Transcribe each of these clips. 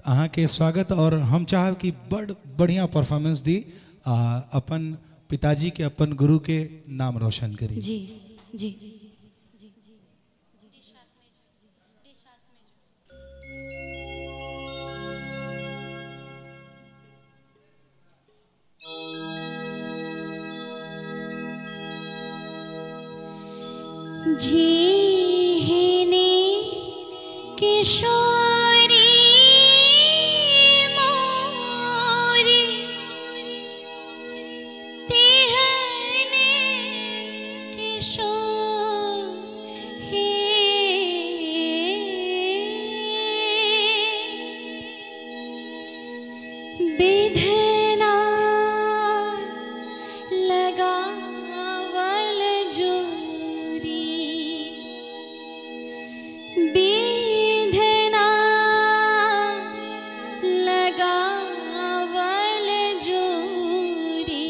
अहाँके स्वागत और हम चाहब कि बड़ बढ़िया परफॉर्मेंस दी आ अपन पिताजी के अपन गुरु के नाम रोशन करी। जी जी। जेहने किशोरी मोरी तेहने किशोर हे विधना लगावल जोरी विधना लगावल जोरी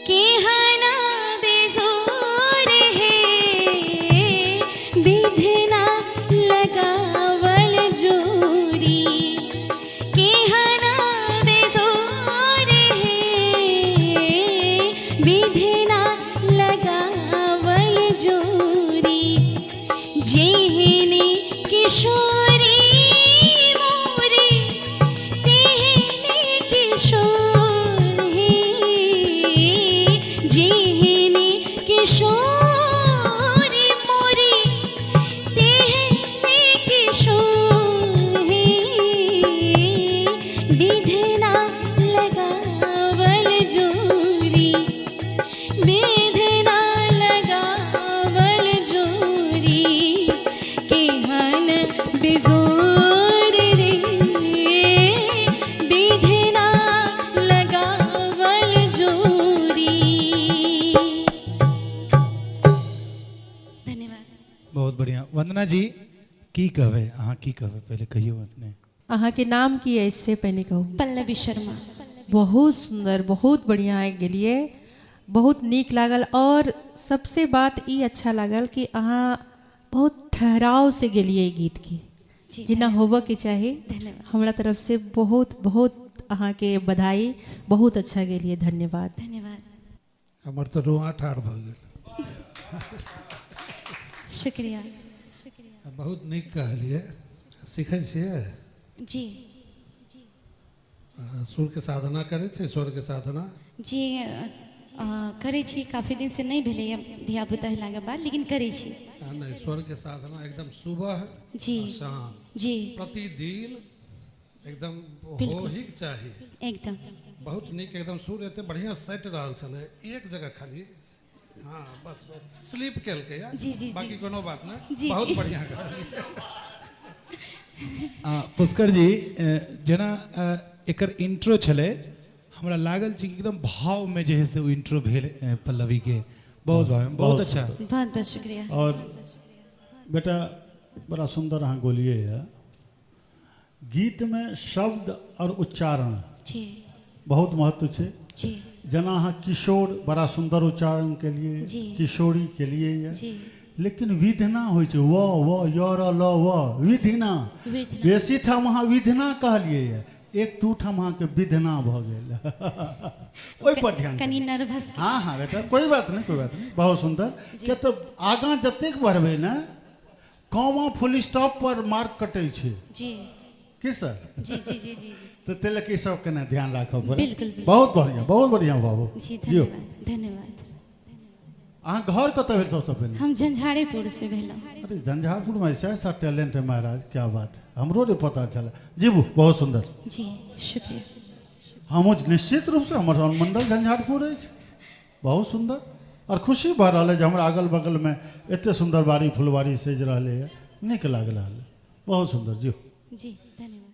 केहना बेजोर हे विधना लगावल जोरी केहना बेजोर हे विधना लगावल जोरी जेहने किशोरी मोरी तेहने किशोर हे जेहने किशोरी मोरी तेहने किशोर हे विधना लगावल जोरी विधना लगावल जोरी केहन बिजोर रे विधना लगावल जोरी। धन्यवाद। बहुत बढ़िया। वंदना जी की कहबै, अहाँ की कहबै पहिले कहियौ अपने। अहाँ के नाम की है इससे पहले कहू। पल्लवी शर्मा। बहुत सुंदर, बहुत बढ़िया है गेलिए, बहुत नीक लागल। और सबसे बात ई अच्छा लागल कि अहाँ बहुत ठहराव से गेलिए गीत के, जी, जिना होबऽ के चाही। धन्यवाद। हमरा तरफ से बहुत बहुत अहाँ के बधाई, बहुत अच्छा गेलिए, धन्यवाद। धन्यवाद। हमर तऽ रोआ ठाढ़ भऽ गेल। शुक्रिया। बहुत नीक कहलियै। सीखै छियै? जी। सुरके साधना करै छियै? स्वरके साधना? जी करै छी, काफी दिन से नहि भेलैए धियापुता हेलाके बाद, लेकिन करै छी। नहि, स्वरके साधना एकदम सुबह जी शाम जी प्रतिदिन एकदम हो ही के चाही। एकदम। बहुत नीक, एकदम सुर एते बढ़िया सटि रहल छलै, एक जगह खाली हाँ बस बस स्लिप केलकै या जी, जी, जी। बाकी कोनो बात नहि। जी, बहुत जी। बढ़िया कहलियै। पुष्कर जी, जेना एकर इंट्रो छलै, हमरा लागल छै कि एकदम भाव में जे है से ओ इंट्रो भेल पल्लवी के, बहुत भाव में, बहुत अच्छा। बहुत बहुत शुक्रिया। और बेटा बड़ा सुंदर अहाँ गोलिए है। गीत में शब्द और उच्चारण जी बहुत महत्व छै। जी। जेना अहाँ किशोर बड़ा सुंदर उच्चारण के लिए, जी। किशोरी के लिए ये। जी। लेकिन विधना होइ छै, व व य र ल व विधिना। विधना। बेसी ठाम अहाँ विधना कहलियै ये, एक दू ठाम अहाँके विधना भऽ गेल, ओहि पर ध्यान कनी दियौ। नर्वस। हाँ हाँ बेटा, कोई बात नहीं, कोई बात नहीं, बहुत सुंदर। किया तऽ आगाँ जतेक बढ़बै ने, कॉमा फुल स्टॉप पर मार्क कटै छै। जी। की सर? जी जी जी जी जी। तऽ ताहि लऽ कऽ ई सब कने ध्यान राखऽ पड़त। बिल्कुल, बिल्कुल। बहुत बढ़िया, बहुत बढ़िया बाबू। जी जियो। धन्यवाद, धन्यवाद। अहाँ घर कतऽ भेल सबसँ पहिने? हम झंझारेपुर से भेलहुँ। अरे झंझारपुर में ऐसा ऐसा टैलेंट है महाराज, क्या बात है, हमरो नहीं पता चला। जीबू बहुत सुंदर। जी शुक्रिया। हमहूँ निश्चित रूपसँ हमर अनुमंडल झंझारपुर अछि। बहुत सुंदर और खुशी भऽ रहल है जे हमरा अगल बगलमे एते सुंदर बाड़ी फुलवाड़ी सजि रहलै हँ, नीक लागि रहल है, बहुत सुंदर। जी जी धन्यवाद।